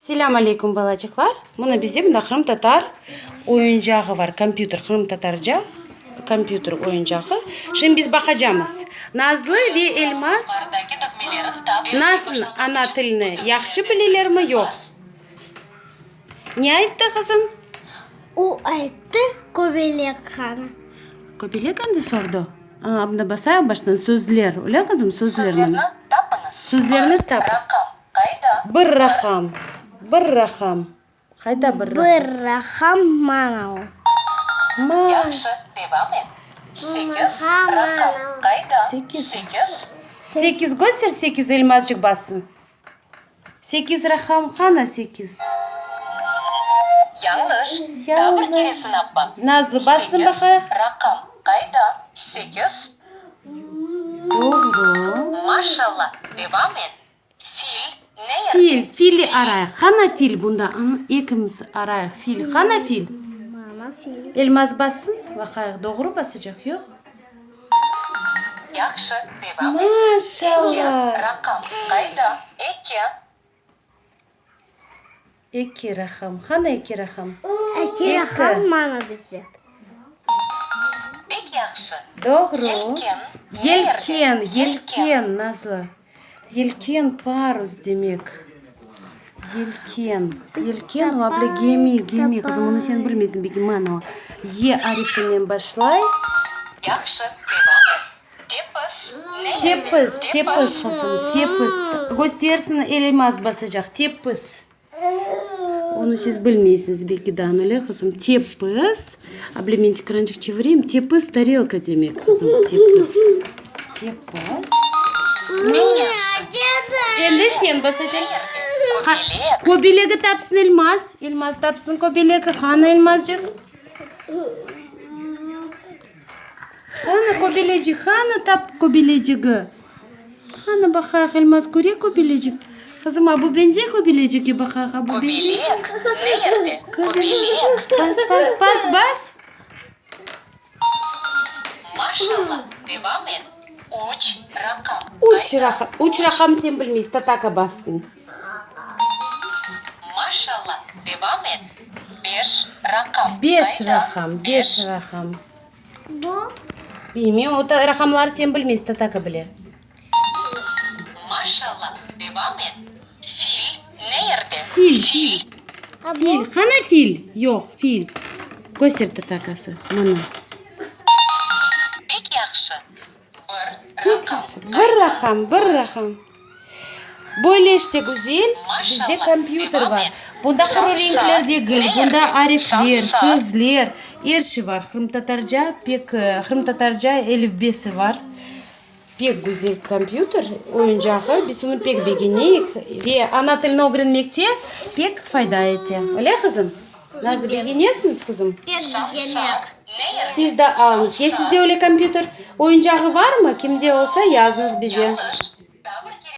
Selâm aleyküm, balacıqlar! Mına bizde mında qırımtatar oyuncağı var, kompyuter, qırımtatarca kompyuter oyuncağı. Şimdi biz baqacamız, Nazlı ve Elmaz nasıl ana tilini yahşı bilelermi, yoq? Ne ayttı, qızım? O ayttı, Kobelek qana? Kobelek endi sordı? Aa, bunda basayıq baştan, sözler, öyle, qızım, sözlerni? Sözlerni tapıñ. Bir raqam, bir raqam. Qayda bir raqam? Bir raqam mana o. Sekiz. Sekiz, köster sekiz, Elmazçıq bassın. Sekiz raqam, qana sekiz? Yañlış. Nazlı bassın baqayıq. Doğru. Fil, fili arayıq. Qana fil bunda? Ana, ekimiz arayıq. Fil, qana fil? Mana fil. Elmaz bassın, baqayıq, doğru basacaq, yoq? Maşallah! Eki raqam. Qana eki raqam? Eki raqam mana bizde. Doğru. Yelken, yelken, Nazlı. Yelken, parus demek. Yelken. Yelken, o able gemi, gemi. Qızım, onı sen bilmeysiñ, belki mana o. Y arifinen başlay. Tepis, tepis, qızım, tepis. Köstersin, Elmaz basacaq. Tepis. Onı siz bilmeysiñiz, belki daa, öyle, qızım? Tepis. Able, men ekrançıq çevireyim. Tepis, tarelka demek, qızım, tepis. Tepis. Endi sen basacaq. Kobelegi tapsın Elmaz. Elmaz tapsın kobelegi. Qani, Elmazcıq? Qani, kobelecik, qani, tap kobelecigi. Qani, baqayıq, Elmaz köre kobelecik. Qızım, a bu beñzey kobelecige, baqayıq, a bu beñzey. Kobelek. Bas, bas, bas, bas. Üç raqam, üç raqam sen bilmeysiñ, tataka bassın. Beş raqam, beş raqam. Bu? Bilmeyim, o raqamları sen bilmeysiñ, tataka bile. Fil, fil. Fil, qana fil? Yoq, fil. Köster tatakası, mına. Pek yahşı. Bir raqam, bir raqam. Böyle işte güzel, bizde kompyuter bar. Bunda quru renkler degil, bunda arifler, sözler, er şey bar. Qırımtatarca pek, qırımtatarca elifbesi bar. Pek güzel kompyuter oyuncağı, biz onı pek begeneyik ve ana tilini ögrenmekte pek fayda ete. Öyle, qızım? Nazlı, begenesiñiz, qızım? Pek begenek. Siz de alıñız. Ya sizde öyle kompyuter oyuncağı barmı? Kimde olsa, yazıñız bize.